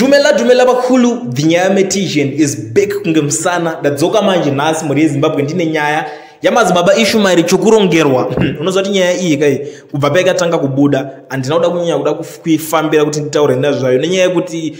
Dumela dumela vakhulu, the nyaya metician is back kunge musana. Ndadzoka manje nhasi, mhuri yeZimbabwe, ndine nyaya yamadzibaba Ishumairi Chokurongerwa. Unoziva kuti nyaya iyi kai kubva paikatanga kubuda handina kuda kunyanya kuda kuifambira kuti nditaure nezvayo, nenyaya yekuti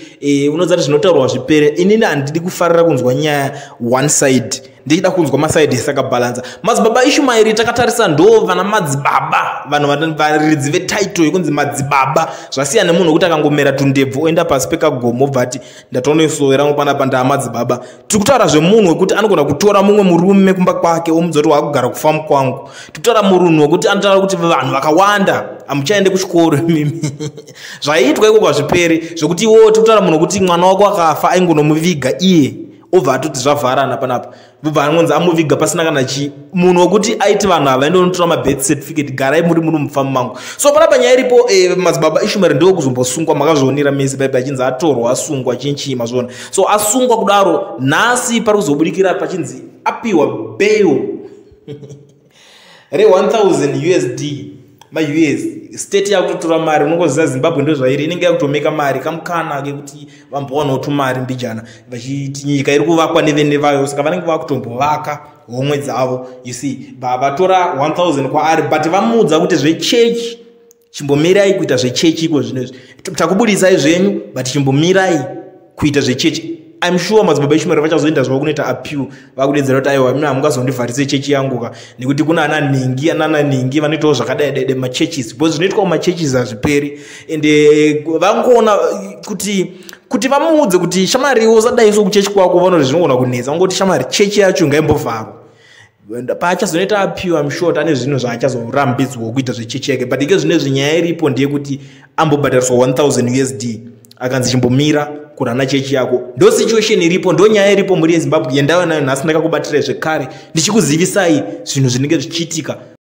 unoziva kuti zvinotaurwa zvipere. Inini handidi kufarira kunzwa nyaya one side, ndichida kunzwa masaidi ese akabhalansa. Madzibaba Ishumairi takatarisa ndo vana madzibaba, vanhu varidzi vetitle yekunzi madzibaba. Zvasiyana nemunhu wekuti akangomera tundebvu oenda pasi pekagomo obva ati ndatonoisowe rangu panapa, ndaa madzibaba. Tiri kutaura zvemunhu wekuti anogona kutora mumwe murume kumba kwake omudza kuti waakugara kufamu kwangu. Tiri kutaura murunhu wekuti anotaura kuti vanhu vakawanda hamuchaende kuchikoro mimi, zvaiitwa ikoko hazviperi. Zvekuti iwo tiri kutaura munhu wekuti mwana wako akafa aingonomuviga iye obva atoti zvavharana panapa, vobva anonzi amuviga pasina kana chii. Munhu wekuti aiti vanhu ava endonotora mabirth certificate, garai muri muno mufamu mangu. So panapa nyaya iripo, madzibaba Ishmaeri ndo kuzombosungwa, makazvionera mese paipa achinzi atorwa asungwa chinchii, mazviona. So asungwa kudaro, nhasi pari kuzobudikira pachinzi apiwa bail re1000 USD, maUS state yakutotora mari. Unongoziva Zimbabwe ndo zvairi, inenge yakutomeka mari kamukana kekuti vambowanawo tumari mbijana, vachiti nyika iri kuvakwa nevene vayo, saka vanenge vakutombovaka homwe dzavo. You see, vatora 1000 kwaari, but vamuudza kuti zvechechi chimbomirai kuita zvechechi iko zvino izvi, takubudisai zvenyu, but chimbomirai kuita zvechechi. I'm sure madzibaba Ishmaeri vachazoenda zvavo kunoita appeal, vakudedzera kuti aiwa, mina hamungazondivharise chechi yangu ka, nekuti kuna ana nhingi anana nhingi vanoitawo zvakadai dai machurches, because zvinoitwa mumachurches hazviperi. And vangoona kuti vamuudze kuti shamari usadai so kuchechi kwako, vanoti zvinogona kunetsa. Vangoti shamari chechi yacho ngaimbovharwa. Paachazonoita appeal, I'm sure ane zvinhu zvaachazorambidzwa kuita zvechechi yake. But ike zvino izvi nyaya iripo ndeyekuti ambobhadhariswa 1000 USD, akanzi chimbomira kurana chechi yako. Ndo situation iripo, ndo nyaya iripo, mhuri yeZimbabwe, yandava nayo nhasi. Ndakakubatirai zvekare ndichikuzivisai zvinhu zvinenge zvichiitika.